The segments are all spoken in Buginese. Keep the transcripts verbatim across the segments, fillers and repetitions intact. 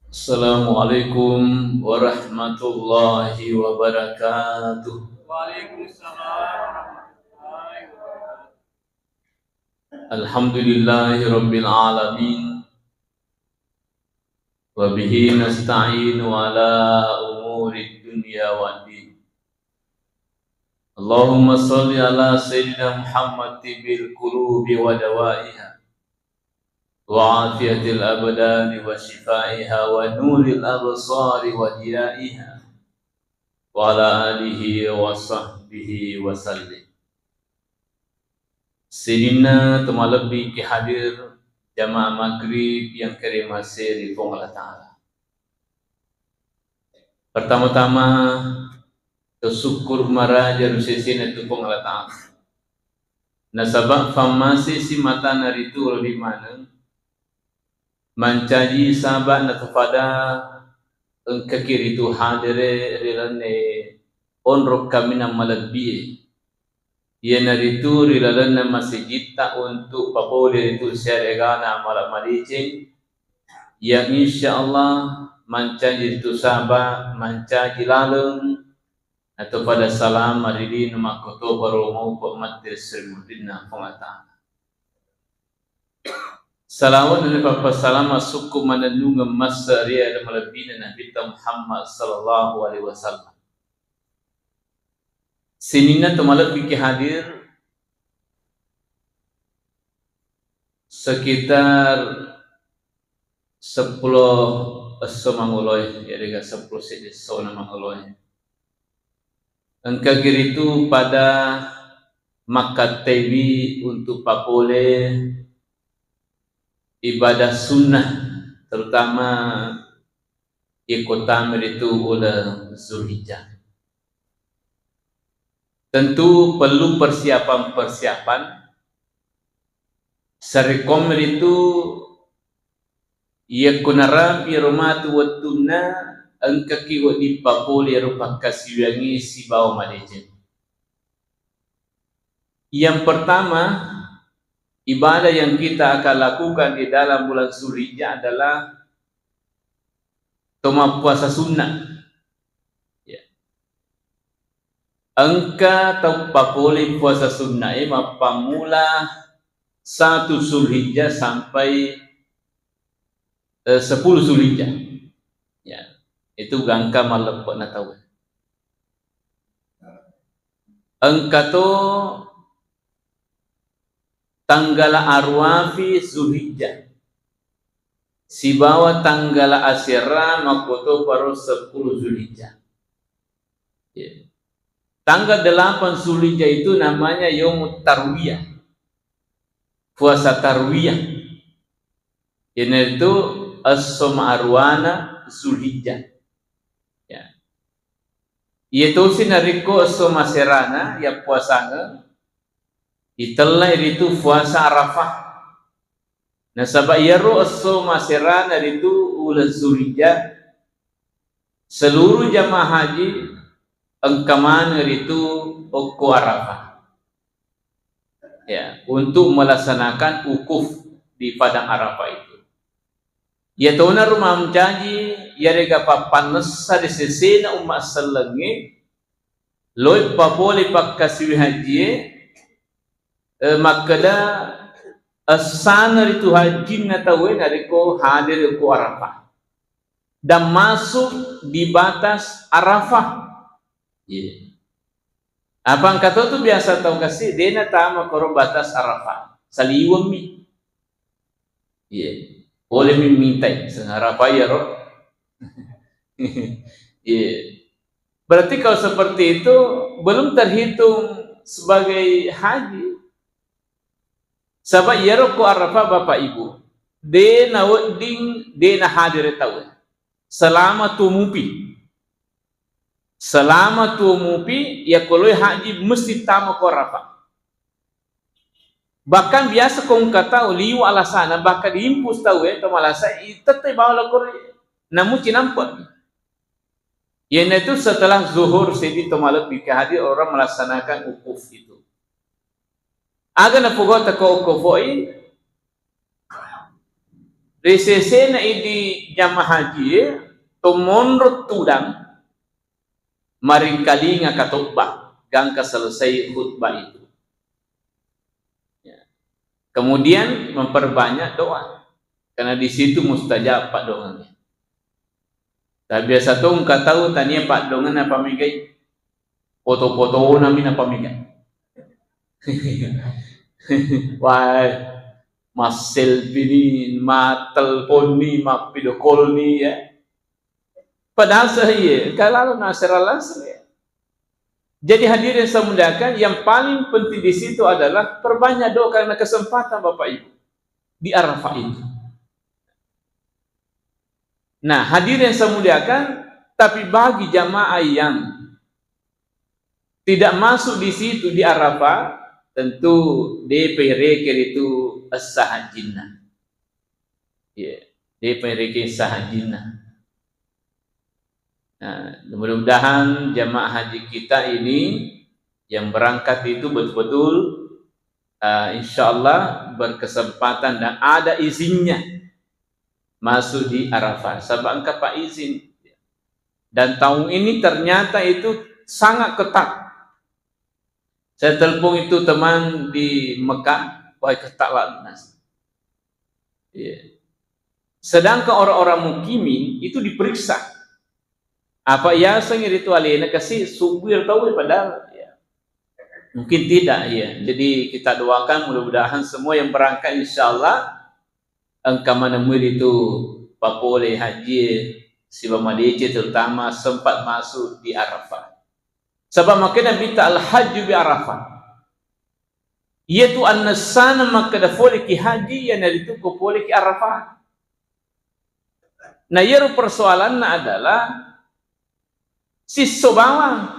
Assalamualaikum warahmatullahi wabarakatuh. Waalaikumsalam warahmatullahi wabarakatuh. Alhamdulillahi rabbil alamin. Wa bihi nasta'inu ala umurid dunya waddin. Allahumma shalli ala sayyidina Muhammad tibbil qulubi wa dawaiha, wa afiyatil abdani wa shifaiha, wa nuril absari wa diyaiha, wa ala alihi wa sahbihi wa sallim. Sininna to malebbi ki hadir jamaah maghrib yang kere maseri Puang Allah Ta'ala. Pertama-tama, to syukur maraja ri sesena tu Puang Allah Ta'ala. Nasaba fammase si matana ritu ri maneng, mancaji saba natopada engkaki ritu hadere ri lalenna onrong kaminang malebbie. Iyanaritu ri lalenna masijitta untuk papole ritu siaregana amala madeceng, yang insya Allah mancaji ritu saba, mancaji laleng, atau pada salama ri lino makkotoparo maupe matti ri sri murinna Puang Allah Ta'ala. Salawat dan pappasalama sukku manennungeng massa ri ale malebbina Nabitta Muhammad sallallahu alaihi wasallam. Sininna to malebbi ki hadir sekitar seppulo esso mangoloe, ya, dega seppulo seddi essona mangoloe. Engka kiritu pada makkattaiwi untuk papole ibadah sunnah, terutama ikutama ritu uleng Zulhijjah. Tentu perlu persiapan-persiapan. Sarekkomi ritu, iyakko narapi ro matu wettunna, engkaki wedding papole ro pakkasiwiyangnge sibawa madeceng. Yang pertama, ibadah yang kita akan lakukan di dalam bulan Zulhijjah adalah to mappuasa sunnah. Ya. Engka tau papole puasa sunnah e mappammula satu Zulhijjah sampai, eh, sepuluh Zulhijjah. Ya, itu gangka malleppe'na tau. Engka to tanggala aruwafi Zulhijjah sibawa tanggala asera makkotoparo sepuluh Zulhijjah. Ya. Tanggal delapan Zulhijjah itu namanya Yaumut Tarwiyah. Puasa Tarwiyah. Iyanaritu esso maaruwana Zulhijjah. Ya. Iya tosi narekko esso maserana yappuasangeng, itellai ritu puasa Arafah. Nasaba iyaro esso maserana ritu uleng Zulhijjah, seluruh jamaah haji engka maneng ritu okko Arafah. Ya, untuk melaksanakan wukuf di padang Arafah itu. Iyatonaro mancaji iyarega pappannessa ri sesena umma sellengnge loi papole pakkasiwi hajjie, eh, makkeda essana ritu hajjinna tauwe narekko hadere ko Arafah. Dan masuk di batas Arafah. Iya. Apa engka to tu biasa tau kasi, dena tama koro batas Arafah. Saliweng mi. Iya. Boleh mi mintai, seng Arafah ya, Ro. Iya. Berarti kalau seperti itu belum terhitung sebagai haji. Saba iyaro ko Arafah, Bapak Ibu, de nawedding de nahadere tauwe. Selama tuo mupi. Selama tuo mupi, yakko loi haji mesti tama ko Arafah. Bahkan biasa ko engka tau liwa alasana, bahkan diimpus tauwe, to malasa, i-, tette bawa lokori, namu cinampe. Iyanaitu setelah zuhur, seddi to malebbi ke hadir orang melaksanakan wukuf itu. Aga napogau tau ko okko fo'i, Ri sesena idi jamaah haji e, to monro tudang, maringkalinga katobba gangka selesai khutbah itu. Ya. Kemudian memperbanyak doa, karena di situ mustajab paddoangeng. Tapi biasa to engka tau tania paddoangeng napamegai, foto-fotona mi napamegai. Wah, masselfie ni, matelpon ni, mappido call ni, ya. Padahal sah iya, kalau nasera langsung, ya. Jadi hadirin yang saya muliakan, yang paling penting di situ adalah perbanyak doa karena kesempatan Bapak Ibu di Arafah itu. Nah, hadirin yang saya muliakan, tapi bagi jamaah yang tidak masuk di situ di Arafah, tentu depa irekeng itu sah hajinna. Iya, depa irekeng sah hajinna. Nah, mudah-mudahan jamaah haji kita ini yang berangkat itu betul-betul, eh, insya Allah berkesempatan dan ada izinnya masuk di Arafah. Sebab engka pak izin. Dan tahun ini ternyata itu sangat ketat. Saya telepon itu teman di Mekah, wah, ketat lah, Nas. Iya. Sedangkan orang-orang mukimin itu diperiksa. Apa yaseng itu alena kasi subir tahu ya, padahal, ya. Mungkin tidak, ya. Jadi kita doakan mudah-mudahan semua yang berangkat insya Allah engka manemui itu papole haji sibawa madeceng, terutama sempat masuk di Arafah. Sebab makanya Nabitta, "Al-hajju bi Arafah." Iyatu annessana makkeda poleki haji, iyanaritu ko poleki Arafah. Nah, iyaro persoalanna adalah sisso bawang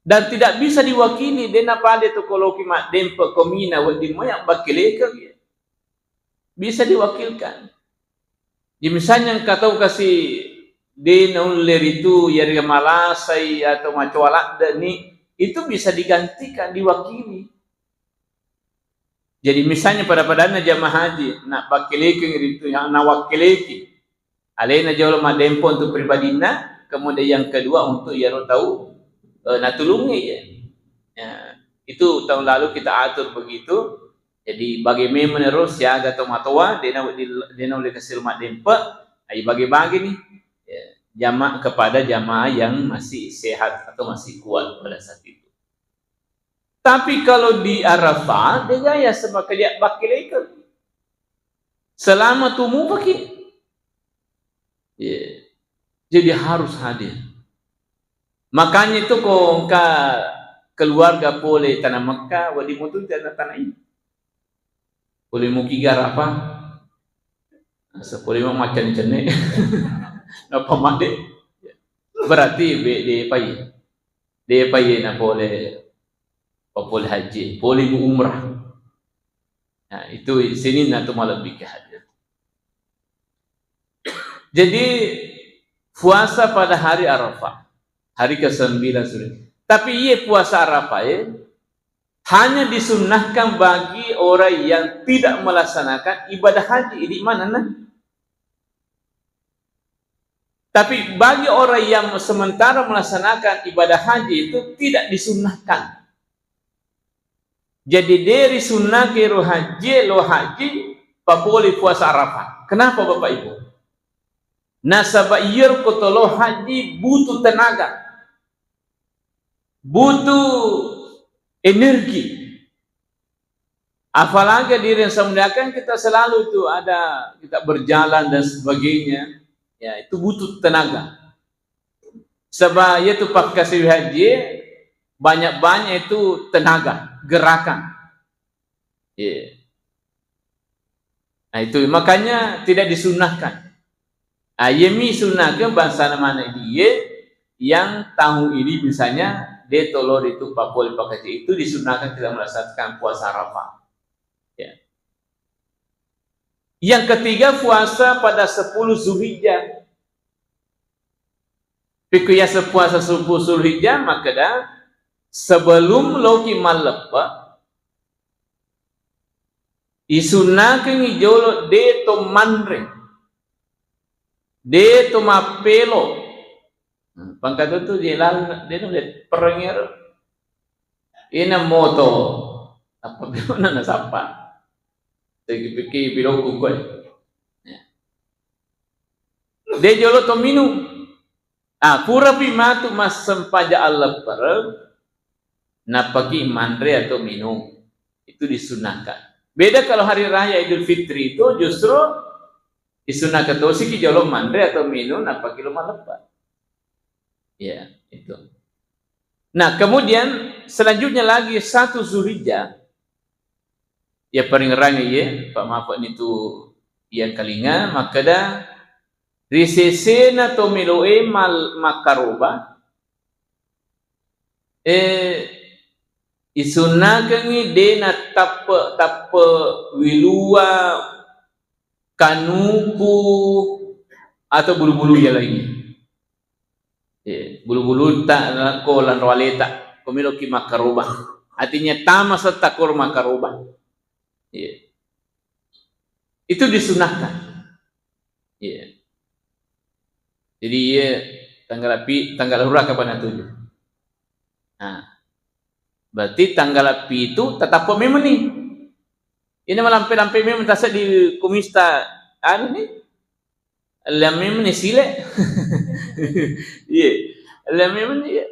dan tidak bisa diwakili, de napade tu koloki maddempe ko Mina wedding moya bakkelekeng, bisa diwakilkan. Jadi misalnya engka tau kasi de naulle ritu, yarega malasai atau macoa ladde'ni, itu bisa digantikan, diwakili. Jadi misalnya pada-padanna jamaah haji, na bakkelekeng ritu, yang nawakkeleki. Alena jolo maddempe untuk pribadinna, kemudian yang kedua untuk iyaro tau, eh, natulungi, ya. Ya, itu tahun lalu kita atur begitu. Jadi bagi memang ero siaga tomatoa, dena, dena ulle kasi maddempe, ai bagi-bagi nih, ya, jama-, kepada jamaah yang masih sehat atau masih kuat pada saat itu. Tapi kalau di Arafah, de gaga yaseng makkeda bakkelekeng. Selama tu mupaki. Iya. Jadi harus hadir. Makanya itu ko engka keluarga pole tanah Mekah, wedding mutu tanah, tanah ini. Pole mukiga Arafah. Sepole macam cenne. Napa madde? Berarti be de pai. De pai na pole, papole haji, pole mu umrah. Nah, itu sininna tu malebbi ke hadir. Jadi puasa pada hari Arafah, hari kesembilan sudah. Tapi iye puasa Arafah, ya, hanya disunnahkan bagi orang yang tidak melaksanakan ibadah haji. Ini mana, nah? Tapi bagi orang yang sementara melaksanakan ibadah haji itu tidak disunnahkan. Jadi, de risunnahke ro haji, lo haji, papole puasa Arafah. Kenapa, Bapak Ibu? Nasaba iyaro ko tolo haji butuh tenaga, butuh energi. Apalagi di yang saya muliakan, kita selalu itu ada, kita berjalan dan sebagainya, ya, itu butuh tenaga. Sebab iyatu pakkasiwi haji, banyak-banyak itu tenaga, gerakan. Iya. Nah, itu makanya tidak disunnahkan. Ah, iya mi sunnahkan bangsana mana dia yang tahun ini misalnya dia tolor itu papol pakai itu disunnahkan tidak melaksanakan puasa Arafah. Ya. Yang ketiga, puasa pada sepuluh Zulhijjah. Pikku yaseng puasa sepuluh Zulhijjah, makkeda sebelum loki malleppe, Isunnakengngi jolo de to manre, de to mappelo. Hmm, pangkatu tu je lal-, de no de perengero. Ina moto apa biona nasappa. Tegi piki pilokku koe. Ya. De jolo to minung. Ah, purapi matu massempajang alleppereng, nappaki manre atau minum. Itu disunahkan. Beda kalau hari raya Idul Fitri itu justru disunahkan tosiki jolo manre atau minum, nappaki lo malleppe. Ya, itu. Nah, kemudian selanjutnya lagi satu Zulhijjah. Ya, paringerangi ye, Pak Mafak nitu yang kalinga, makkeda ri sesena to meloe mal-, makkaroba, eh, isunnakengngi de nattappe-tappe wilua, kanuku, atau bulu-bulu yang lainnya. Eh, bulu-bulu ta ko lanro aleta, ko meloki makkaroba. Artinya tama setta koro makkaroba. Iya. Itu disunahkan. Iya. Jadi, iya, tanggal pi-, tanggal hura kapan tuju? Nah, berarti tanggal pitu tetap memang nih. Ini malampe-lampe memang tasa di kumista anu nih. Lemmemni sile. Iye. Lemmemni, iye.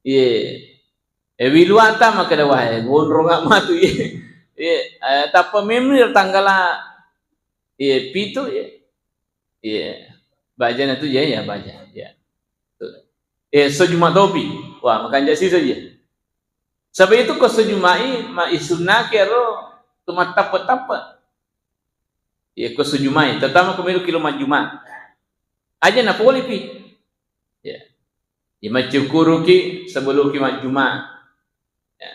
Iye. Eh, wiluata makkeda wae, gondronga matu, iye. Iye, eh, tappa memni tanggala, iye, pitu, iye. Iye. Bajana tu, iye, ya, baja, ya. Eh, so Juma topi. Wah, makanja sisa, iye. Saba itu ko so Jumai, ma isunnaki ero tu mattappe-tappe. Iya, ko so Jumai, terutama ko meloki lo majjuma. Aja na pole pi. Ya. Ya, maccukuruki sebelumki majjuma. Ya.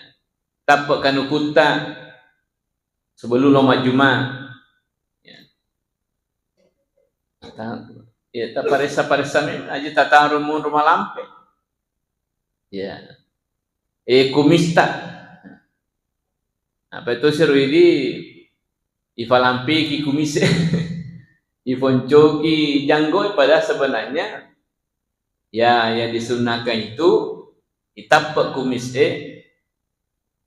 Tappe kanukutta sebelum lo majjuma. Ya. Ta-, ya, taparessa-paressa mi aja tataro munro malampe. Ya. Eh, kumista. Apa itu seru ini? Ifalampeki kumise. Ifoncoki janggoe, padahal sebenarnya ya, yang disunnahkan itu itappe kumise,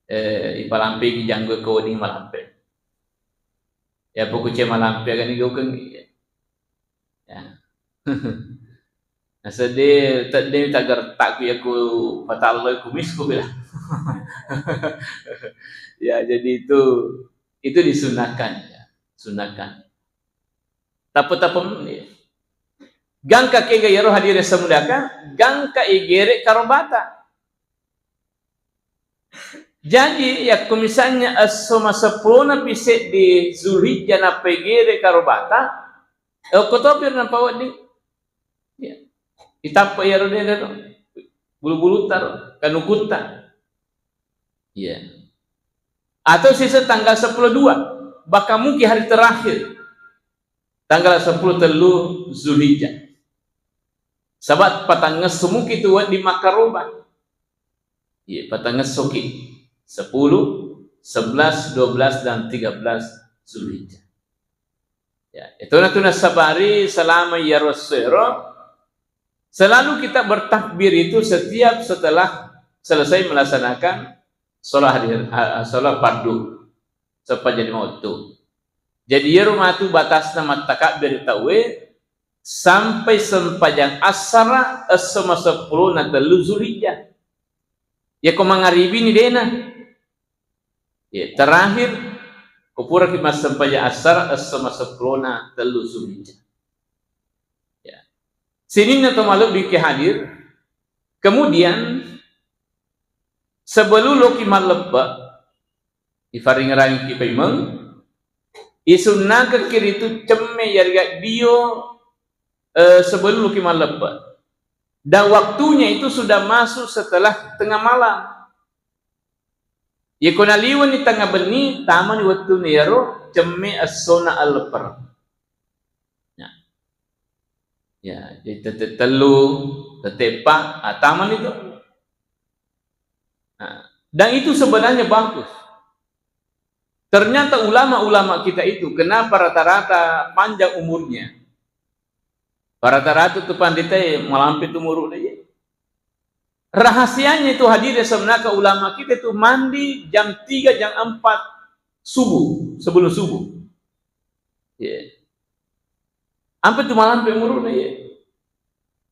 eh, ipalampeki janggoe ko wedding malampe. Ya, pokoknya malampe kan digaukeng. Ya. Nasedde tedde tagertakku ya ku patalloi kumisku bilang. Ya, jadi itu, itu disunahkan, ya. Sunahkan. Tappe-tappe, ya. Gangka kega yaro hadirin semudakan, gangka igere karobata. Jaji, yakko misalnya esso maseppulona pi seddi Zulhijjah nappa igere karobata, eh, okko topi ro napawedding. Ya. Itappa iyaro dede ro. Bulu-bulutta ro, kanukutta. Iya. Atau sisa tanggal sepuluh dua, bahkan mungkin hari terakhir. Tanggal sepuluh tellu Zulhijjah. Saba patangngesso muki tu wedding makkaroba. Iya, patangessoki. Sepuluh, sebelas, dua belas, dan tiga belas Zulhijjah. Ya, itu na tu nasabari selama iyaro esso ero, selalu kita bertakbir itu setiap setelah selesai melaksanakan sholat hari, ha-, sholat fardu sepanjang lima waktu. Jadi, iyaro matu batasna mattakabbir tauwe sampai sempajang assara esso maseppulona tellu Zulhijjah. Yako mangaribini dena. Ya, terakhir, ko puraki massempajang assara esso maseppulona tellu Zulhijjah. Ya. Sininna to malebbi ki hadir, kemudian sebelum loki malleppe, ifaringerangiki paimeng, isunnakekki ritu cemme yarega dio, eh, sebelum ki malleppe. Dan waktunya itu sudah masuk setelah tengah malam. Yeko naliwenni tengnga benni, tamani wettunna iyaro cemme essona alleppereng. Ya. Ya, jadi tette tellu, tette eppa, ah, tamani tu. Nah, dan itu sebenarnya bagus. Ternyata ulama-ulama kita itu, kenapa rata-rata panjang umurnya? Rata-rata tu pandita e malampe tu umurna, iya. Rahasianya itu, hadirin, sebenarnya ulama kita itu mandi jam tiga, jam empat subuh, sebelum subuh. Iya. Ampe tu malampe umurna, iya.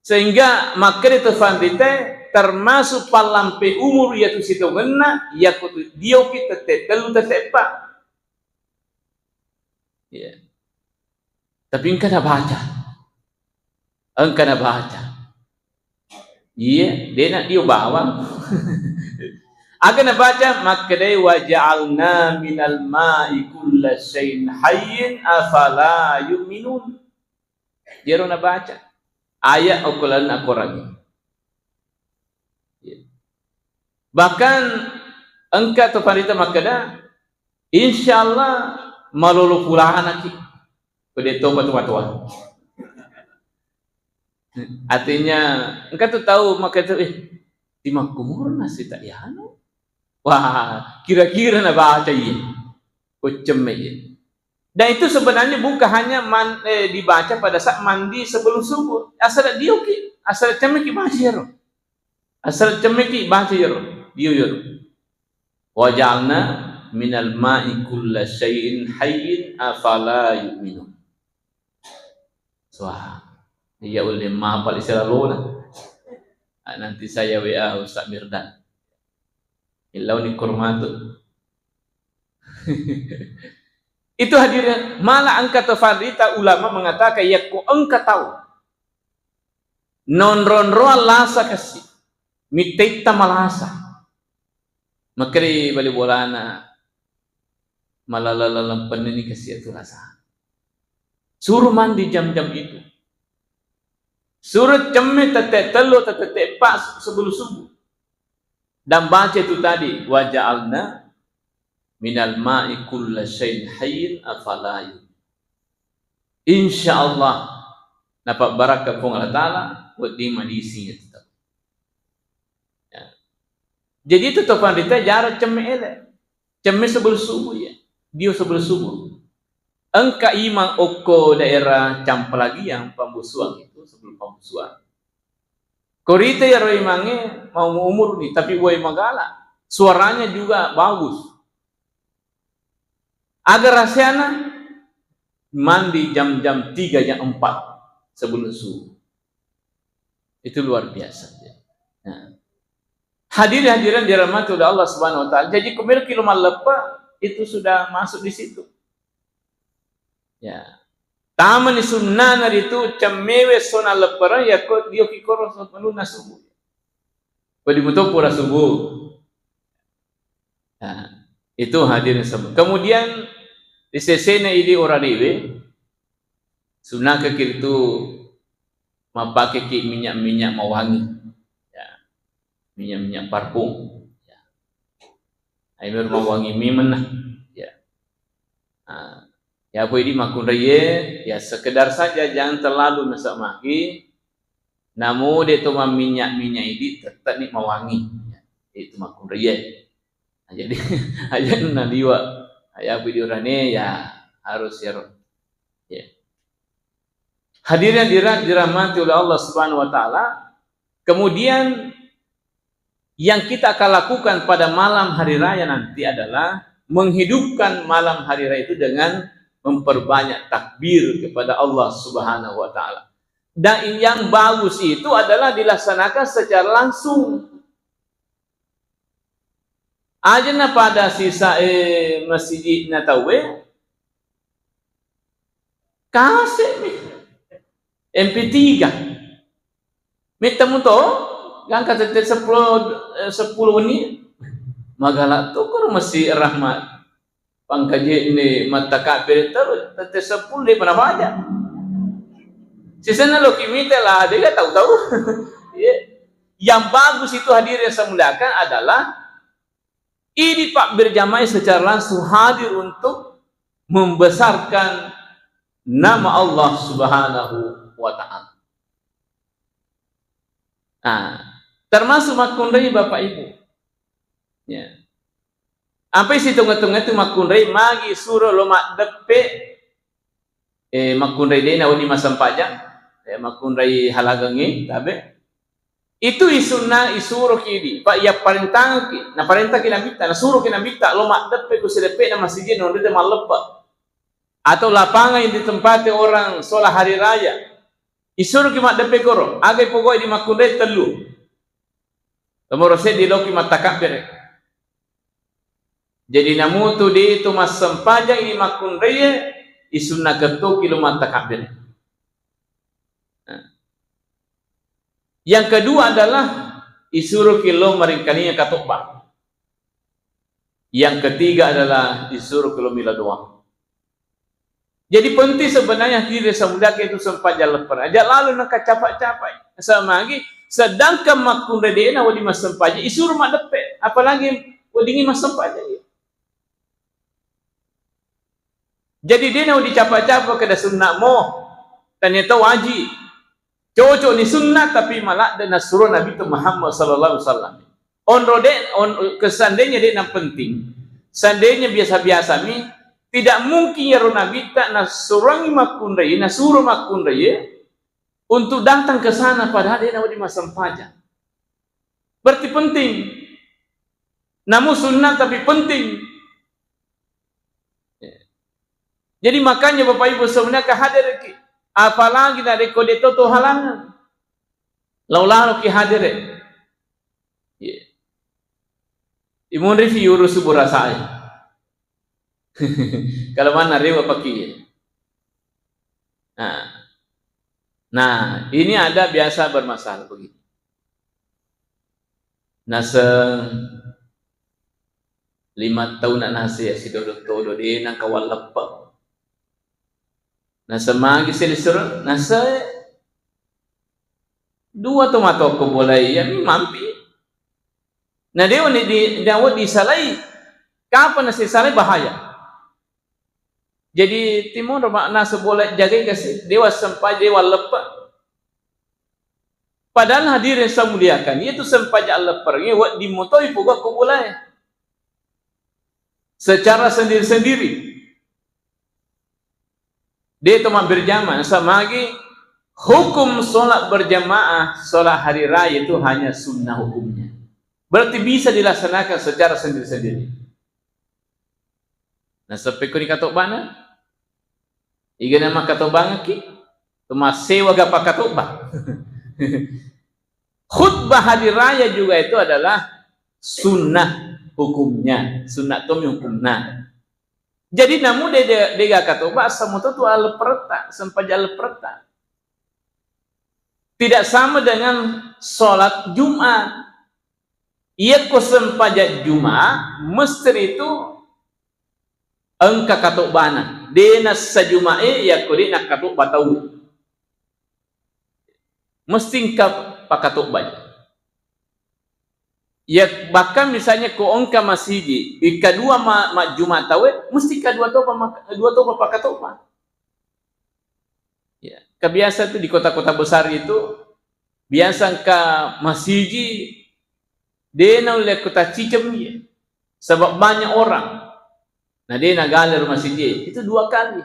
Sehingga makkeda tu pandita e, termasuk pallampe umur iya tu sitongenna, iya ko tu dioki tette tellu, tette eppa. Iya. Tapi engka nabaca. Engka nabaca. Iya, de' nadio bawang. Aga nabaca? Makkedai, "Wa ja'alna minal ma'i kulla syai'in hayyin, afala yu'minun." Iyaro nabaca ayat okko lalenna Al-Quran. Iya. Bahkan engka tu pandita makkeda, "Insyaallah malolo pulanaki ko de' topa tu matoa." Artinya, engka tu tau makkeda, "Eh, di makkumurna sita ianu." Wah, kira-kira nabaca iya. Ko cemme iya. Dan itu sebenarnya bukan hanya man-, eh, dibaca pada saat mandi sebelum subuh. Asal dioki, asal cemmeki baca iyaro. Asal cemmeki baca iyaro. Dio iyaro. "Wa ja'alna minal ma'i kulla syai'in hayyin, afala yu'minun." Wah, iya ulle mapal istilah lona. Ah, nanti saya W A Ustaz Mirdan. Illau ni kurmatu. Itu hadirin, malah engka tu pandita ulama mengatakan, yakko engka tau nonro-nroang lasa kasi, mittaitta malasa. Makkeda bali bolana, malala-lalang penneni kasi atu lasa. Suruh mandi jam-jam itu. Suruh cemme tette tellu, tette eppa sebelum subuh. Dan baca itu tadi, "Wa ja'alna minal ma'i kulla syai'in hayyin, afala yu'minun." Insya Allah, napabbarakka Puang Allah Ta'ala, wedding madising itu. Ya. Jadi itu tu pandita jaro cemme ele. Cemme sebelum subuh ya. Dio sebelum subuh. Engka imang okko daerah Campalagiang, Pambusuang itu, sebelum Pambusuang. Korita iyaro imangnge mau umur ni, tapi uwai magala. Suaranya juga bagus. Aga rahasiana? Mandi jam-jam tiga, jam empat sebelum subuh. Itu luar biasa. Nah. Hadirin hadirat dirahmati oleh Allah Subhanahu wa Ta'ala. Jadi, ko meloki lo malleppa, itu sudah masuk di situ. Ya. Tamani sunnana ritu cemmewe sona leppereng, yakko dioki koro sebelumna subuh. Ko dimuto pura subuh. Nah, itu hadirin semua. Kemudian, di sesena idi oranewe, sunnakeki ritu mappakeki minyak-minyak mawangi. Ya. Minyak-minyak parfum. Ya. Ayo mawangi memeng nah. Ya. Ah, ya, apa idi makkunraie, ya, sekedar saja, jangan terlalu nasamaki. Namo de to mamminyak-minyak idi, tetap ni mawangi. Ya, itu makkunraie. Nah, jadi, aja naliwa. Ya, apa idi orane, ya, harus ya, ya. Hadirin dira-, dirahmati oleh Allah Subhanahu wa Ta'ala. Kemudian, yang kita akan lakukan pada malam hari raya nanti adalah menghidupkan malam hari raya itu dengan memperbanyak takbir kepada Allah Subhanahu wa Ta'ala. Dan yang bagus itu adalah dilaksanakan secara langsung. Aja na pada sisa, eh, masjid na tauwe, kasemi M P tiga. Mittamu to, gangka tette seppulo, eh, seppulo wenni. Magala to koro Masjid Rahmat. Pangkaje'ni mattakabbere terus, tette seppulo de' pernah baca. Sisenna loki mita lah, de' ga tahu-tahu. Iya. Yang bagus itu, hadirin yang saya muliakan, adalah idi pak berjamaah secara langsung hadir untuk membesarkan nama Allah Subhanahu wa Ta'ala. Nah, termasuk makkunrai Bapak Ibu. Ya. Ampai sitongeng-tongeng tu makkunrai magi suro lo maddeppe, eh, makkunrai de' nawedding massempajang, eh, makkunrai halagengnge, tabe. Itu isunna, isuroki di, pa iya parentangki, naparentaki Nabitta, nasuroki Nabitta lo maddeppe ku sideppe na masigi nonrite malleppe. Atau lapangan yang ditempati orang sholat hari raya. Isuroki maddeppe koro, aga ipogoe di makkunrai tellu. Nomoro seddi loki mattakabbere. Jadi namutu de' to massempajang ini makkunraie, isunna kettoki lo mattakabbere. Nah. Yang kedua adalah isuroki lo maringkalinga katobba. Yang ketiga adalah isuroki lo mila doang. Jadi penting sebenarnya tidak semudah itu sempajang lepper. Aja lalu nengka capai-capai. Sama lagi, sedangkan makkunrai de' nawedding massempajang, isuro maddeppe. Apalagi weddingi massempajang. Jadi de' nawedding capai-capai keda sunna mo. Ternyata wajib. Cocok ni sunnah, tapi maladde nasuro Nabi tu Muhammad sallallahu alaihi wasallam. Onro de, on, ke seandainya de na penting, seandainya biasa-biasa mi, tidak mungkin yaro Nabi ta nasurangi makkunrai, nasuro makkunrai untuk datang ke sana padahal de na wedi massempajang. Berarti penting. Namun sunnah tapi penting. Jadi makanya Bapak Ibu sebenarnya ke hadir ki. Apalagi narekko de to to halangan. Lao lalo ki hadir. Iya. Imunri fi yuru subuh rasai. Kalau mana rewa paki. Nah. Nah, ini ada biasa bermasalah begini. Naseng lima taunna nase ya sidodo todo de nangka walleppe. Naseng magi selisureng, nase dua to matokko bolai ya mi mampi. Na dewa ni di, dewa disalai. Kapan nasi salai bahaya. Jadi timonro makna sebolai jagai kasi dewa sempai dewa leppe. Padahal hadirin saya muliakan, itu sempajang lepperengnge wedding mutoi pogau ko bolae. Secara sendiri-sendiri. De to berjamaah, samagi hukum sholat berjamaah, sholat hari raya itu hanya sunnah hukumnya. Berarti bisa dilaksanakan secara sendiri-sendiri. Naseppe kuni katobbana? Igana makkatobbangekki? Tumassewa ga pakkatobba. Khutbah hari raya juga itu adalah sunnah hukumnya, sunnah tomi hukumna. Jadi namu de, de, dega katoba, semua tu alepperetta, sempajang alepperetta. Tidak sama dengan sholat Jumat. Iyakko sempajang Jumat, mesti itu engka katobana. De nassa Jumat e, iyakko de nakkatoba tau. Mesti engka pakatobba. Ya, bahkan misalnya ko engka masigi, ikka dua ma-, majjuma tauwe, mesti ka dua topa mak-, dua topa pakatobba. Ya, kebiasa tu di kota-kota besar itu, biasa engka masigi, de naulle kota cicem ya. Sebab banyak orang. Nah, de nagale rumah siji. Itu dua kali.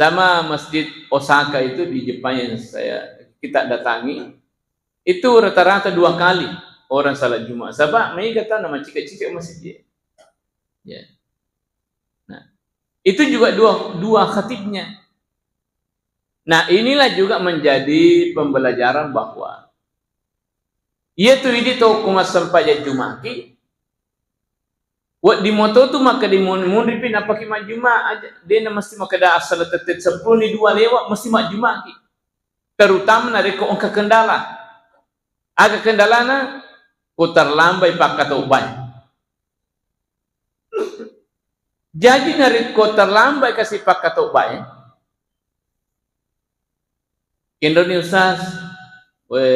Sama masjid Osaka itu di Jepang yang saya, kita datangi, itu rata-rata dua kali orang salat Jumat. Sebab mega tau namacika-cika masjid. Ya. Nah, itu juga dua, dua khatibnya. Nah, inilah juga menjadi pembelajaran bahwa iya tu idi to ko massempajang Jumaki, wedding moto tu makkeda mun-, munripi nappaki majjuma aja, de na mesti makkeda asal tette seppulo ni dua lewat mesti majjumaki. Terutama narekko engka kendala. Aga kendalana? Ko terlambai pakkatobbai. Jadi narekko terlambai kasi pakkatobbai, kendoni Ustaz, we,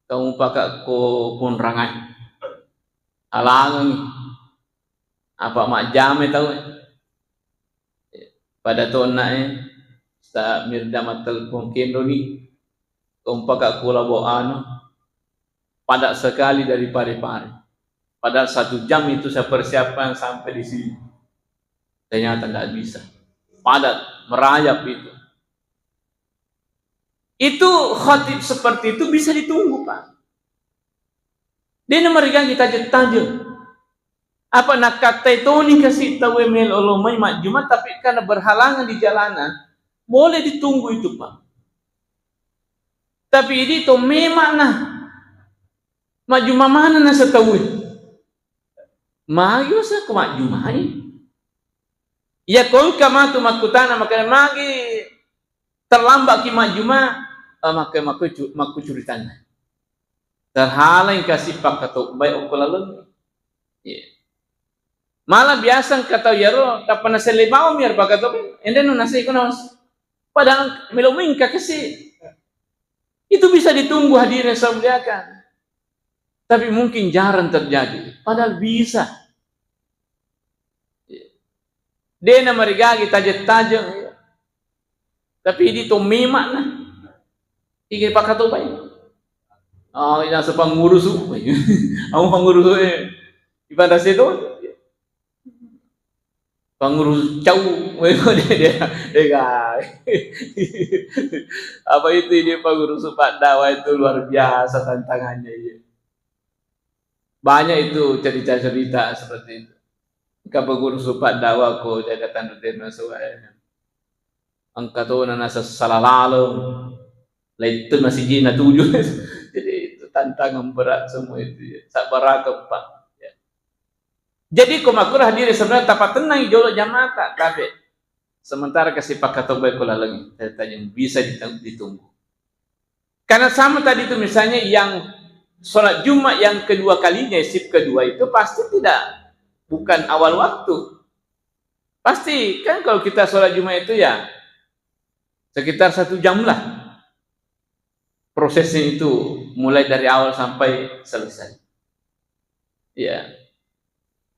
kamu pakak ko punrangai. Alangengi. Apa majjame tau. Pada tonna e, Ustaz Mirda mattelepon kendoni. Kamu pakak ko labo anu. Pada sekali dari Pare-Pare. Padahal satu jam itu saya persiapkan sampai di sini. Ternyata nggak bisa. Padat, merayap itu. Itu khatib seperti itu bisa ditunggu, Pak. De'na marigaga tajeng-tajeng. Apa nakkattai toni kasi tauwe melo lo mai majjuma, tapi karena berhalangan di jalanan, boleh ditunggu itu, Pak. Tapi idi to memang nah majjuma mana nasa tauwe. Magi usa ko majjumai. Iya ko engka matu makkutana makkeda magi terlambat ki majjuma, eh, maka makku cu-, makku curitanna. Terhalang kasi pakkatobbai okko laleng. Iya. Malah biasa engka tau iyaro, tappa naselle bawang mi iyaro pakkatobbai, ende no nasiko nawas. Padahal melo mengka kasi. Itu bisa ditunggu hadirin yang saya muliakan. Tapi mungkin jarang terjadi. Padahal bisa. De'na marigaga tajeng-tajeng. Tapi idi to memang nah. Iki pakkatobbai. Oh, ina sepangurus. Kamu pangurus eh. Ibadah itu. Pangurus cau, weh, kok dia, dia, dia, guys. Apa itu, ini pangurus Pak Dawa itu luar biasa tantangannya, iya. Banyak itu cerita-cerita seperti itu. Ka pangurus Pak Dawa ko jaga tandu tema suai. Engka tona nasessala laleng, laittu masijinna tuju. Jadi itu tantangan berat semua itu, ya. Sabbaraka, Pak. Ya. Jadi ko makkuro hadirin sebenarnya tapatennang jolo jamata, tapi sementara kasi pakkatobbai ko laleng, tajeng bisa dite-, ditunggu. Karena sama tadi itu misalnya yang sholat Jumat yang kedua kalinya, shift kedua itu pasti tidak, bukan awal waktu. Pasti kan kalau kita sholat Jumat itu ya sekitar satu jam lah prosesnya itu, mulai dari awal sampai selesai. Ya.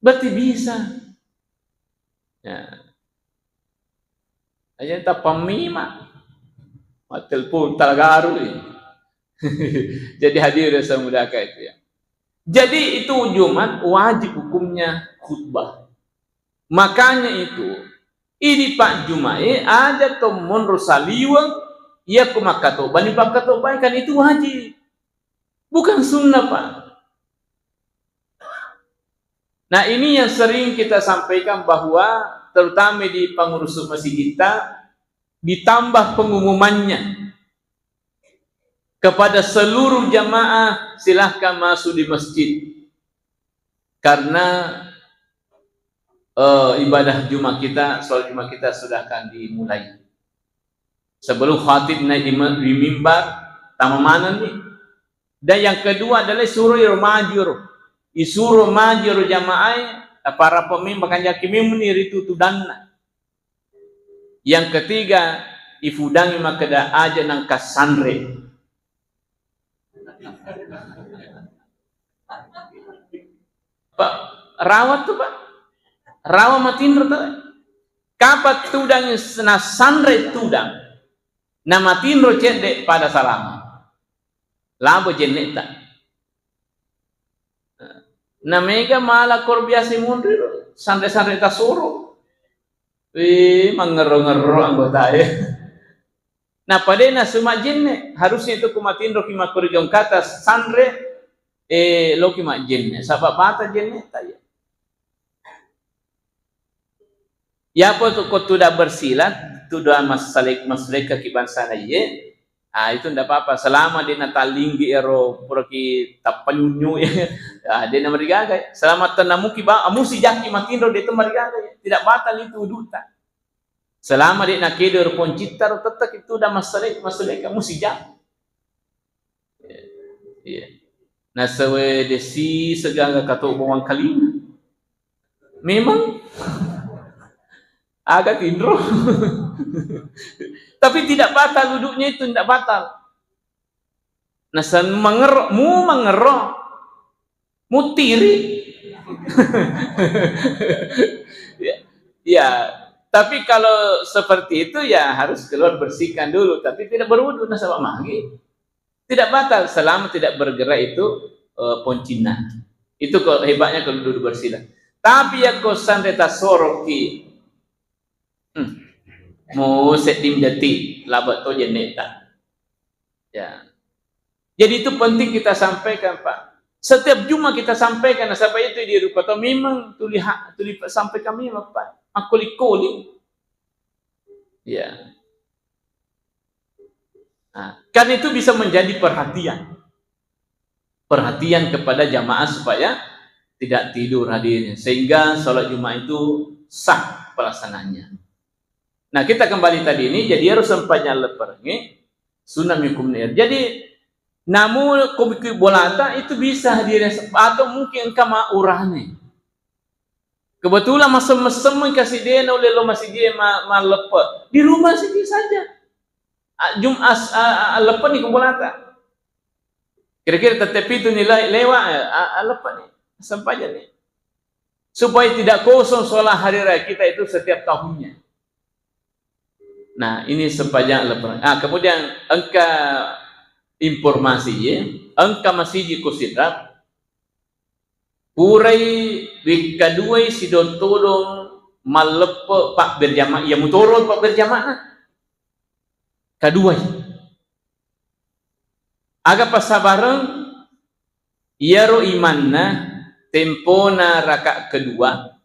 Berarti bisa. Ya. Hanya tappa mima. Mattelpon talagaru. Jadi hadirin saya muliakan itu ya. Jadi itu Jumat wajib hukumnya khutbah. Makanya itu, idi pajjumae aja to monro saliweng, iya ko makkatobani pakkatobani kan itu wajib. Bukan sunnah, Pak. Nah, ini yang sering kita sampaikan bahwa terutama di pengurus masjid kita, ditambah pengumumannya kepada seluruh jamaah, silahkan masuk di masjid. Karena, eh, ibadah Jumat kita, sholat Jumat kita sudah akan dimulai. Sebelum khatib naik di me-, di mimbar, tama maneng ni. Dan yang kedua adalah suruh iro maju ro. Isuro maju ro jamaah, para pemimpin bakal jaki memang ni ritu tudanna. Yang ketiga, ifudangi makkeda aja nangka sanre. Pak, rawa tu, Pak. Rawa matinro tu. Kapa tudang na sanre tudang. Na matinro cedde pada salama. Labo jennetta. Na mega mala kor biasa munri ro, sanre-sanre tasoro. Wih, mangerro-ngerro anggota e. Nappa de nasu majjenne, harusnya itu ku matinro ki makkori gongkata sanre, eh, loki majjenne. Saba bata jenne ta ya. Yapo tu ko tuda bersilat, tuda masalek-, masaleka ki bangsana iye, ah, itu ndak apa-apa. Selama de natalinggi ero pura ki tappanyunyu, ah, de namarigaga. Selama tenamuki ba, amusi jaki matinro de tu marigaga. Tidak batal itu wuduta. Selama de nakedo ero poncitta ro tettek itu da masalek-, masaleka musi jaki. Iya. Nasawe desi segaga kato bawang kalina. Memang aga tinro. Tapi tidak batal wuduknya itu, tidak batal. Nasan mangero, mu mangero, mutiri. Ya, ya. Tapi kalau seperti itu ya harus keluar bersihkan dulu, tapi tidak berwudu nasaba magi. Tidak batal selama tidak bergerak itu, eh, poncinna. Itu ko hebatnya kalau duduk bersila. Tapi yakko sanre tasoroki, hmm, mo sedding detik, laba to jenneta. Ya. Jadi itu penting kita sampaikan, Pak. Setiap Jumat kita sampaikan, nasaba itu di rupa to memang tuli ha-, tuli sampaikan memang, Pak. Makkoli-koli. Ya. Nah, kan itu bisa menjadi perhatian. Perhatian kepada jamaah supaya tidak tidur hadirnya. Sehingga sholat Jumat itu sah pelaksanaannya. Nah, kita kembali tadi ini, jadi harus sempajang lepperengnge, sunnah hukum ner. Jadi, namu ko bikku bolata itu bisa hadirnya se-, atau mungkin engka ma urane. Kebetulan masem-mesem kasi dena ulle lo masigi ma-, malleppe. Di rumah sigi saja. A-, Jumat, a-, a-, leppe ni ko bolata. Kira-kira tette pitu ni le-, lewa, a-, a-, leppe ni. Sempajang ni. Supaya tidak kosong sholat hari raya kita itu setiap tahunnya. Nah, ini sempajang lebaran. Ah, kemudian engka informasi, ya. Engka masigi ko Sidrap, purai wekka duai sidotodong malleppe pabberjama, iya mutoro pabberjamana. Kaduai. Aga passabareng, iyaro imanna tempona raka kedua,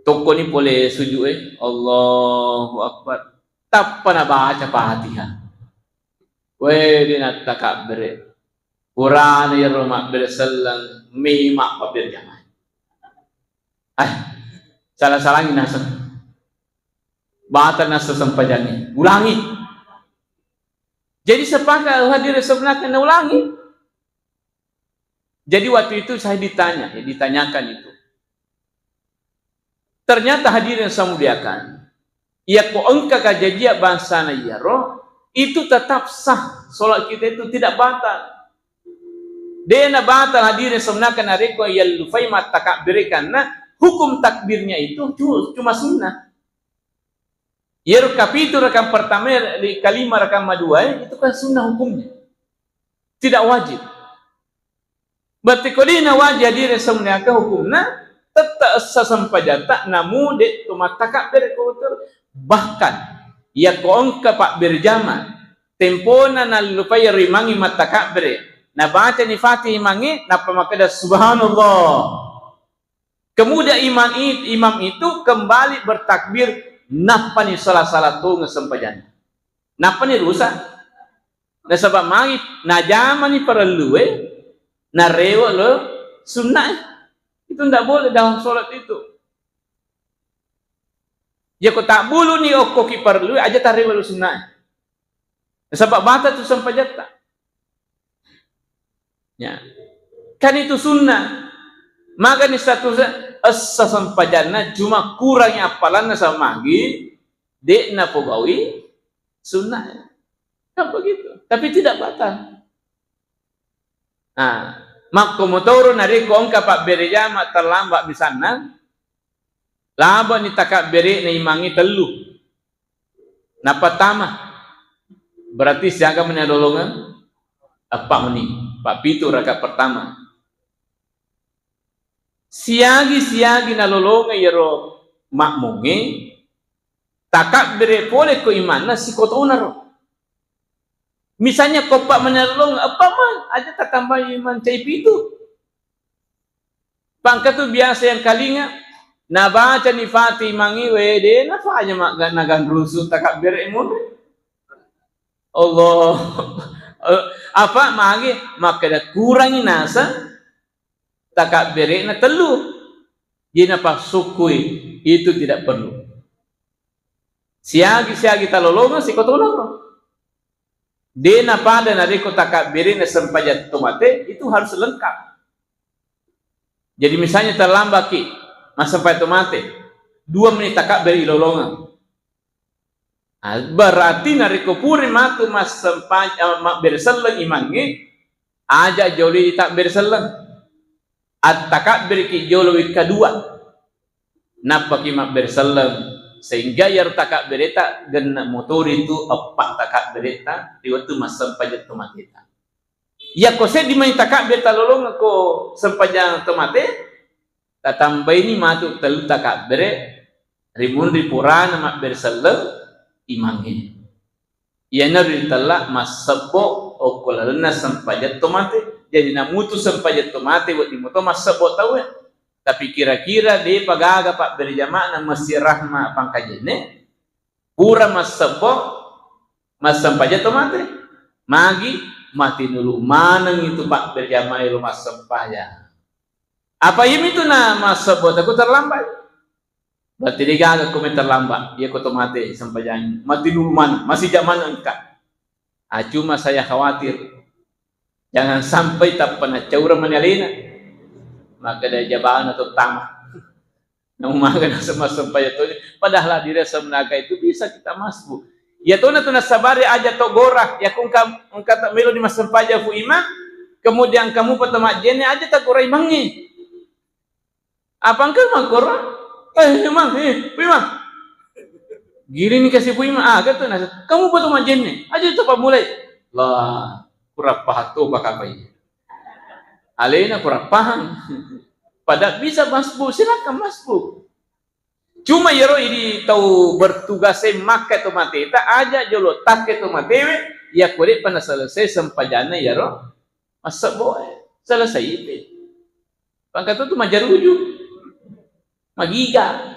tokkoni pole sujud e, Allahu Akbar. Tappa nabaca Fatihah. Wede nattakabbere. Purana iyaro mabbere selleng, mema pabberjamaah. Eh, salah-salangi naseng. Batal naseng sempajangnge. Ulangi. Jadi sepakat hadirin sebenarnya naulangi. Jadi waktu itu saya ditanya, ya, ditanyakan itu. Ternyata hadirin saya muliakan, iya ko engka kajajia bangsana iyaro, itu tetap sah. Sholat kita itu tidak batal. Dena batal hadirin sebenarnya narekko yallufai mattakabbere karena hukum takbirnya itu cu-, cuma sunnah. Iyaro kapitu rakang pertama, ri kalima rakang madua, itu kan sunnah hukumnya. Tidak wajib. Berarti ko dena wajib hadirin semuanya ke hukumna, tette essa sempajatta namu de to mattakabbere ko betul. Bahkan, iya ko engka pabberjama, tempona nallupai rimangi mattakabbere, nabacani Fatihah imangnge, nappa makkeda, "Subhanallah." Kemudian imam it-, imam itu kembali bertakbir, nappani salah-salah tongeng sempajanna. Nappani rusak. Nasaba magi najamani parellue, narewe lo sunnae. Itu ndak boleh dalam sholat itu. Yako tabbuluni okkoki parellue, aja tarewe lo sunnae. Nasaba batal tu sempajatta. Ya. Kan itu sunnah. Magani statusnya essa sempajanna cuma kurangi appalanna sama magi, de napogaui sunnah. Kan begitu. Tapi tidak batal. Nah, makko motoro narekko engka pabbere jama terlambat misalna, labani takabbere'na imangnge tellu. Nappa tama. Berarti siaga meni nalolongeng? Eppa meni. Pappitu raka pertama. Siagi-siagi nalolongeng iyaro makmungnge, takabbere pole ko imanna sikotonaro. Misalnya ko eppa meni nalolongeng, eppa ma, aja tatambai mancai pitu. Pangka tu biasa yang kalinga, nabacani Fatihah imangnge, wede, nafaja magga-, naganrusu takabbere monri. Allah. Apa magi makkeda kurangi naseng takabbere'na tellu. Jadi napassukui, itu tidak perlu. Siagi-siagi talolongeng sikotonaro. De napada narekko takabbere'na sempajang to mate, itu harus lengkap. Jadi misalnya terlambatki massempajang to mate, dua menit takabbere ilolongeng. Ah, berarti narekko pura matu massempaj-, eh, mabbere selleng imangnge, aja jolo itabbere selleng. Attakabbereki jolo wekka dua. Nappaki mabbere selleng, sehingga iyaro takabbereta genne motori tu eppa takabbereta ri wettu massempajang to mateta. Iyako seddi mani takabbere talolongeng ko sempajang to mate, tatambaini matu tellu takabbere ri munri purana mabbere selleng imangnge. Iyanaro ritella massebbo okko lalenna sempajang to mate. Jadi namutu sempajang to mate wedding moto massebbo tauwe. Tapi kira-kira depa gaga pabbere jama'na Masjid Rahma Pangkajene, pura massebbo massempajang to mate. Magi? Matinulu maneng itu pabbere jamaah lo massempajang. Apa iyamitu na massebbo taku terlambat? Berarti degaga ko mai terlambat. Iya ko to mate sempajang. Matinulu maneng, masija maneng engka. Ah, cuma saya khawatir jangan sampai tappa naccaureng mani alena. Makkeda jabana to tama. Namu maga naseng massempajang to. Padahal dirasa menaka itu bisa kita masbuk. Ya tona tu nasabari aja to gora. Ya ko engka, engka ta melo di massempajang fu imang. Kemudian kamu pa to majjenne aja ta gora imangnge. Apa engka maggora? Eh, Imang, eh, Pu Imang. Giring ni kasi Pu Imang, ah, kata nasa, kamu pa to majjenne, aja to pammulai. Lah, kurang paham to apa kapai. Alena kurang paham. Pada bisa masbuk, silakan masbuk. Cuma iyaro idi tau bertugas e makka to mateta, aja jolo takke to matewe, ya ko de'pa na selesai sempajanna iyaro massebbo e. Selesai itu. Pangkatu tu majaruju. Magiga.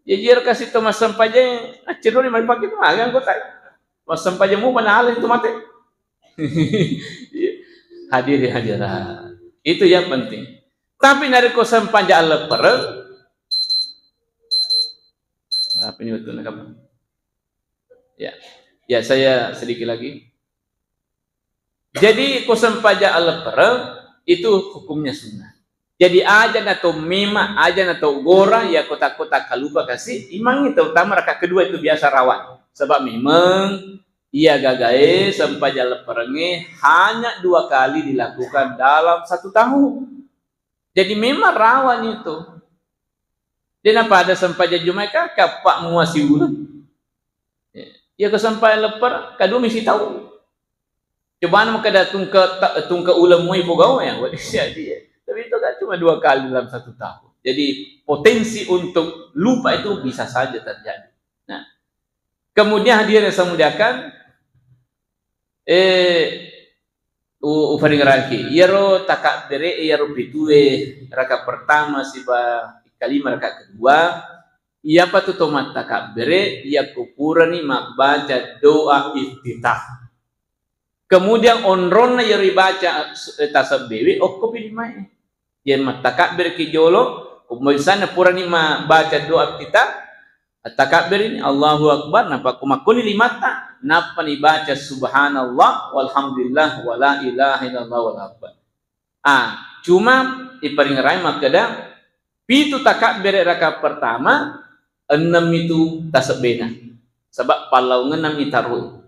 Jadi ero kasi to massempajang, acceroni mai pake tu maga anggota. Massempajang mu mana alai tu mate. Hadirin hadirat. Itu yang penting. Tapi narekko sempajang leppereng, apa ini betul kapan? Ya. Ya, saya sedikit lagi. Jadi ko sempajang leppereng itu hukumnya sunnah. Jadi aja na to mema, aja na to gora, ya kota-kota kalupa kasi imangngi, terutama raka kedua itu biasa rawan. Sebab memang iya gagae sempajang lepperengnge hanya dua kali dilakukan dalam satu tahun. Jadi memang rawan itu. De' napada sempajang Jumat ka kappa mua siuleng. Iya ko sempajang leppereng, kadua mi sitaung. Coba makkeda tungke, ta-, tungke uleng moi pogau ya, waduh, jadi ya. Tapi itu kan cuma dua kali dalam satu tahun. Jadi potensi untuk lupa itu bisa saja terjadi. Nah, kemudian hadirin yang saya muliakan, eh, u-, ufaringerangki. Iyaro takabbere, iyaro pitue, raka pertama siba kalima raka kedua, iyapa tu to mattakabbere, iyako purani mabbaca doa iftitah. Kemudian onronna iyaro ibaca, eh, tasebbewe, okkopi limae. Jadi mattakabbirki jolo, misalna purani mabbaca doa iftitah, takabbiri, Allahu Akbar, nappa ko makkoni limatta, nappani baca subhanallah, walhamdulillah, wala ilaha illallah, wallahu akbar. Ah, cuma iparingerai makkeda, pitu takabbere raka pertama, ennem itu tasebbena. Sebab pallaungenna mitaroi.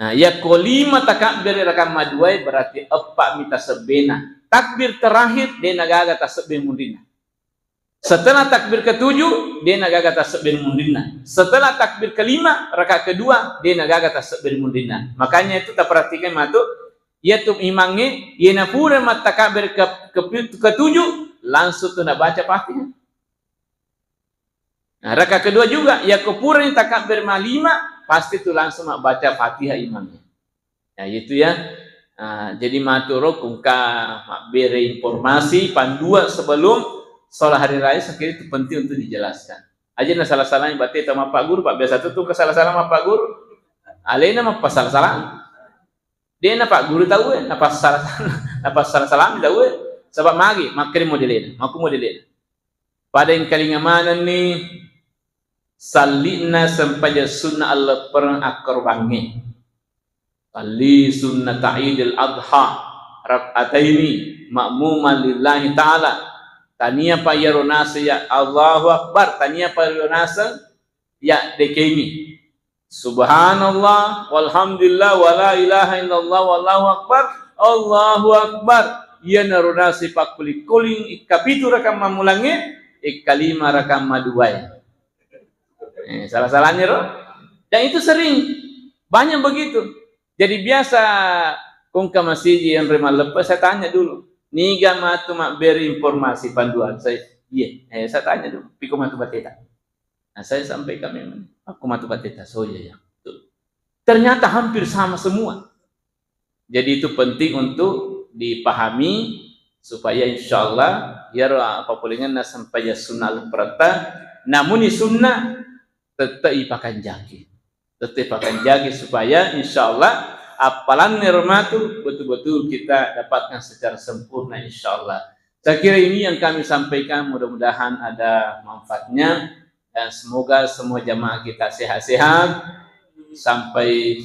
Nah, yakko lima takabbere raka maduae berarti eppa mi tasebbena. Takbir terakhir de' nagaga tasebbe munrinna. Setelah takbir ketujuh, de' nagaga tasebbe munrinna. Setelah takbir kelima, raka kedua, de' nagaga tasebbe munrinna. Makanya itu taperhatikan matu, iya tu imangnge, iyena pura mattakabbir ke, ke, ketujuh, langsung tu nabaca Fatihah. Nah, raka kedua juga, yakko purani takabbir malima, pasti tu langsung mabbaca Fatihah imamnya. Ya, itu ya. Nah, jadi maturo kungka mabbere informasi panduan sebelum sholat hari raya, saya kira itu penting untuk dijelaskan. Aja na salah-salahnya berarti sama Pak Guru, Pak biasa tuh, tuh kesalahan sama Pak Guru. Alena mappasalah-salah. De' na Pak Guru tau, eh, napassalah, napassalah-salah tau, eh. Sebab magi, makkeri modelena, maku modelena. Pada engkalinga manenni salli'na sempajang sunna alleppereng akkorobangnge. Salli sunnata Idil Adha rak'ataini ma'muman lillahi ta'ala. Tania pa iyaro naseng ya Allahu Akbar, tania pa iyaro naseng ya dekengi. Subhanallah, walhamdulillah, wala ilaha illallah, wallahu akbar, Allahu akbar. Iyanaro naseng pakkuli-kuling ikkapitu rakang mammulangnge, ikkalima rakang maduae. Eh, salah-salahnya, ro? Dan itu sering. Banyak begitu. Jadi biasa Ko engka masiji enre malleppe, saya tanya dulu. Niga matu mabbere informasi panduan? Saya, iya, eh, saya tanya dulu. Piko matu bateta? Nah, saya sampaikan memang. Aku matu bateta, so iya ya. Betul. Ternyata hampir sama semua. Jadi itu penting untuk dipahami supaya insya Allah iyaro appapolengenna sempajang sunnah lupperetta, namuni sunnah, tette'i pakanjaki. Tette'i pakanjaki supaya insya Allah appalanna ero matu betul-betul kita dapatkan secara sempurna insya Allah. Saya kira ini yang kami sampaikan, mudah-mudahan ada manfaatnya dan semoga semua jamaah kita sehat-sehat sampai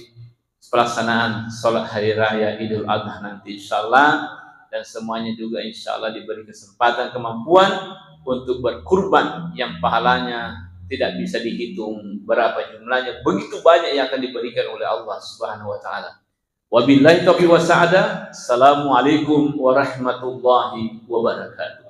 pelaksanaan sholat hari raya Idul Adha nanti insya Allah, dan semuanya juga insya Allah diberi kesempatan, kemampuan untuk berkurban yang pahalanya tidak bisa dihitung berapa jumlahnya, begitu banyak yang akan diberikan oleh Allah Subhanahu wa Ta'ala. Wabillahi taufiq wa sa'adah. Assalamualaikum warahmatullahi wabarakatuh.